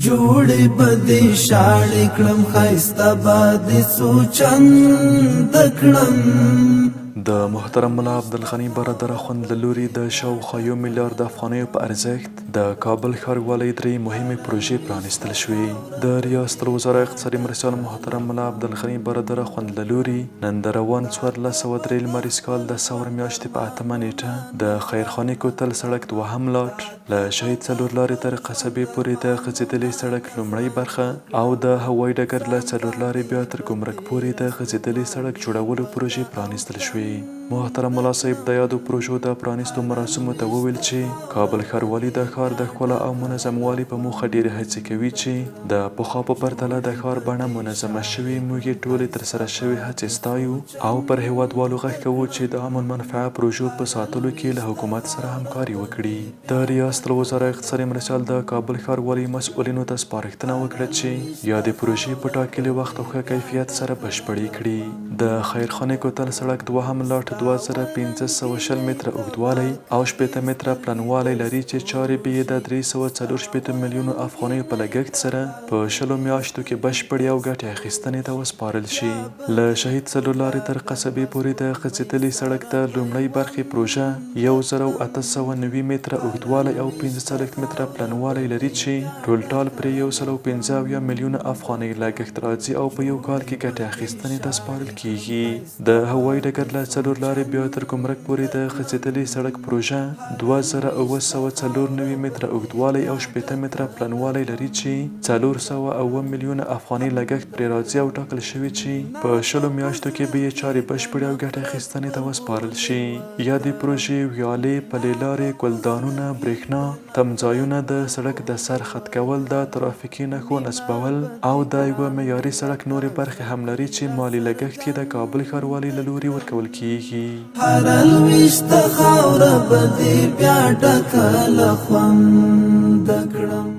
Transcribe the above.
جوړې به دې شاړې کړم، ښایسته به دې څو چنده کړم. د محترم ملا عبدالغني برادر اخوند له لوري د شاوخوا یو میلیارد افغانیو په ارزښت د کابل ښاروالۍ درې مهمې پروژې پرانیستل شوې. د ریاست الوزراء اقتصادي مرستیال محترم ملا عبدالغني برادر اخوند له لوري نن د روان 1403 لمریز کال د ثور میاشتې په 8مه نېټه د خیرخانې کوتل سړک دوهم لاټ، له شهید څلورلارې تر قصبې پورې د غځېدلي سړک لومړۍ برخه او د هوایي ډګر له څلورلارې بیا تر ګمرک پورې د غځېدلي سړک جوړولو پروژې پرانیستل شوې. محترم ملا صاحب د یادو پروژو د پرانیستو مراسمو ته وویل چې کابل ښاروالي د ښار د ښکلا او منظموالي په موخه ډېرې هڅې کوي چې د پخوا په پرتله د ښار بڼه منظمه شوې، موږ یې ټولې ترسره شوې هڅې ستایو او پر هېوادوالو غږ کوو چې د عام المنفعه پروژو په ساتلو کې له حکومت سره همکاري وکړي. د ریاست الوزراء اقتصادي مرستیال د کابل ښاروالۍ مسؤلینو ته سپارښتنه وکړه چې یادې پروژې په ټاکلي وخت او ښه کیفیت سره بشپړې کړي. د خیرخانې کوتل سړک دوهم لاټ 2520 متره اوږدوالی او 60 متره پلنوالی لري چې چارې به یې د 364 میلیونو افغانیو په لګښت سره په 20 میاشتو کې بشپړې او ګټې اخیستنې ته وسپارل شي. له شهید څلورلارې تر قصبې پورې د غځېدلي سړک د لومړۍ برخې پروژه 1890 متره اوږدوالی او 45 متره پلنوالی لري چې ټولټال پرې 175 میلیونه افغانۍ لګښت راځي او په یو کال کې ګټې اخیستنې ته سپارل کېږي. د هوایي ډګر له څلورلارې بیا تر ګمرک پورې د غځېدلي سړک پروژه 2794 متره اوږدوالی او 60 متره پلنوالی لري چې 407 میلیونه افغانۍ لګښت پرې راځي او ټاکل شوې چې په 20 میاشتو کې به یې چارې بشپړې او ګټې اخیستنې ته وسپارل شي. یادې پروژې ویالې، پلې لارې، ګلدانونه، برېښنا، تمځایونه، د سړک د سر خط کول، د ترافیکي نښو نصبول او د یوه معیاري سړک نورې برخې هم لري چې مالي لګښت یې د کابل ښاروالۍ له لوري ورکول کېږي. هره لویشته خاوره به دې بیا ډکه له خونده کړم.